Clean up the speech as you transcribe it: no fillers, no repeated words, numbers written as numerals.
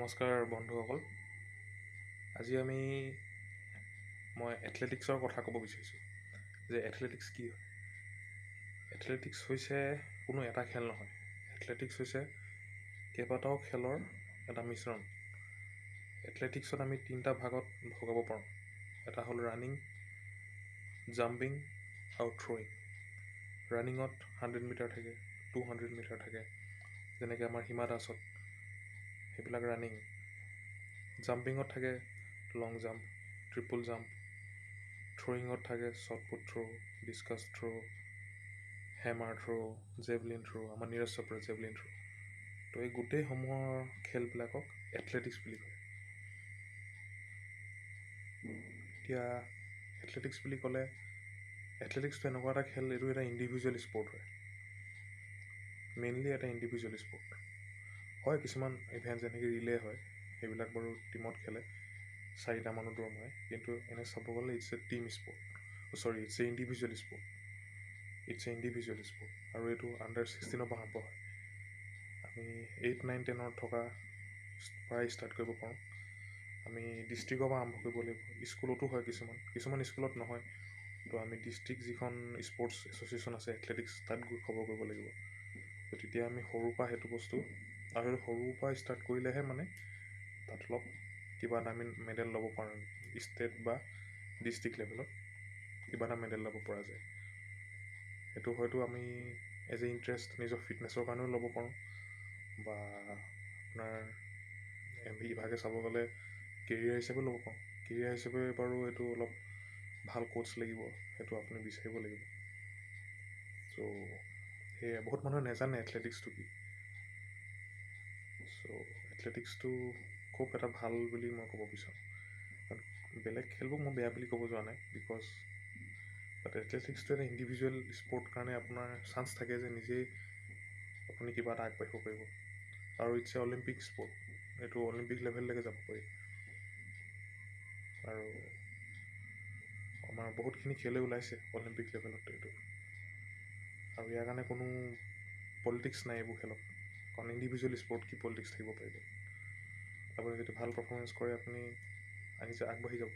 নমস্কাৰ বন্ধুসকল, আজি মই এথলেটিক্সৰ কথা ক'ব বিচাৰিছোঁ যে এথলেটিক্স কি হয়। এথলেটিক্স হৈছে কোনো এটা খেল নহয়, এথলেটিক্স হৈছে কেইবাটাও খেলৰ এটা মিশ্ৰণ। এথলেটিক্সত আমি তিনিটা ভাগত ভগাব পাৰোঁ। এটা হ'ল ৰানিং, জাম্পিং আৰু থ্ৰয়িং। ৰানিঙত 100 মিটাৰ থাকে, 200 মিটাৰ থাকে, যেনেকৈ আমাৰ হিমা দাসত, সেইবিলাক ৰানিং। জাম্পিঙত থাকে লং জাম্প, ট্ৰিপল জাম্প। থ্ৰয়িঙত থাকে shot put throw, discus throw, hammer throw, javelin throw, আমাৰ নীৰজ চোপ্ৰা জেভলিন থ্ৰ'। তো এই গোটেইসমূহৰ খেলবিলাকক এথলেটিক্স বুলি কয়। এতিয়া এথলেটিক্স বুলি ক'লে এথলেটিক্সটো এনেকুৱা এটা খেল, এইটো এটা ইণ্ডিভিজুৱেল স্পৰ্ট হয়, মেইনলি এটা ইণ্ডিভিজুৱেল স্পৰ্ট হয়। কিছুমান ইভেণ্ট যেনেকৈ ৰিলে হয়, সেইবিলাক বাৰু টীমত খেলে, চাৰিটা মানুহ দৌৰ মাৰে। কিন্তু এনে চাব গ'লে it's a team sport, sorry, it's a individual sport, it's a individual sport. আৰু এইটো আণ্ডাৰ 16ৰ পৰা আৰম্ভ হয়। আমি 8, 9, 10ত থকা পৰাই ষ্টাৰ্ট কৰিব পাৰোঁ। আমি ডিষ্ট্ৰিক্টৰ পৰা আৰম্ভ কৰিব লাগিব। স্কুলতো হয় কিছুমান, কিছুমান স্কুলত নহয়। তো আমি ডিষ্ট্ৰিক্ট যিখন স্পৰ্টছ এছ'চিয়েশ্যন আছে এথলেটিক্স, তাত গৈ খবৰ কৰিব লাগিব। তো তেতিয়া আমি সৰুৰ পৰা সেইটো বস্তু আৰু সেইটো সৰুৰ পৰা ষ্টাৰ্ট কৰিলেহে মানে তাত অলপ কিবা এটা আমি মেডেল ল'ব পাৰোঁ। ষ্টেট বা ডিষ্ট্ৰিক্ট লেভেলত কিবা এটা মেডেল ল'ব পৰা যায়। সেইটো হয়তো আমি এজ এ ইণ্টাৰেষ্ট, নিজৰ ফিটনেছৰ কাৰণেও ল'ব পাৰোঁ বা আপোনাৰ ইভাগে চাব গ'লে কেৰিয়াৰ হিচাপেও ল'ব পাৰোঁ। কেৰিয়াৰ হিচাপে বাৰু এইটো অলপ ভাল কোচ লাগিব, সেইটো আপুনি বিচাৰিব লাগিব। চ' সেয়ে বহুত মানুহে নাজানে এথলেটিক্সটো কি। চ' এথলেটিক্সটো খুব এটা ভাল বুলি মই ক'ব বিচাৰোঁ, কাৰণ বেলেগ খেলবোৰ মই বেয়া বুলি ক'ব যোৱা নাই, because বাট এথলেটিক্সটো এটা ইণ্ডিভিজুৱেল স্পৰ্ট কাৰণে আপোনাৰ চান্স থাকে যে নিজেই আপুনি কিবা এটা আগবাঢ়িব পাৰিব। আৰু it's a Olympic sport, এইটো অলিম্পিক লেভেললৈকে যাব পাৰি। আৰু আমাৰ বহুতখিনি খেলুৱৈ ওলাইছে অলিম্পিক লেভেলত এইটো। আৰু ইয়াৰ কাৰণে কোনো পলিটিক্স নাই এইবোৰ খেলত, কাৰণ ইণ্ডিভিজুৱেল স্পৰ্ট, কি পলিটিক্স থাকিব পাৰিব? আপুনি যদি ভাল পাৰফৰ্মেঞ্চ কৰে, আপুনি আগবাঢ়ি যাব।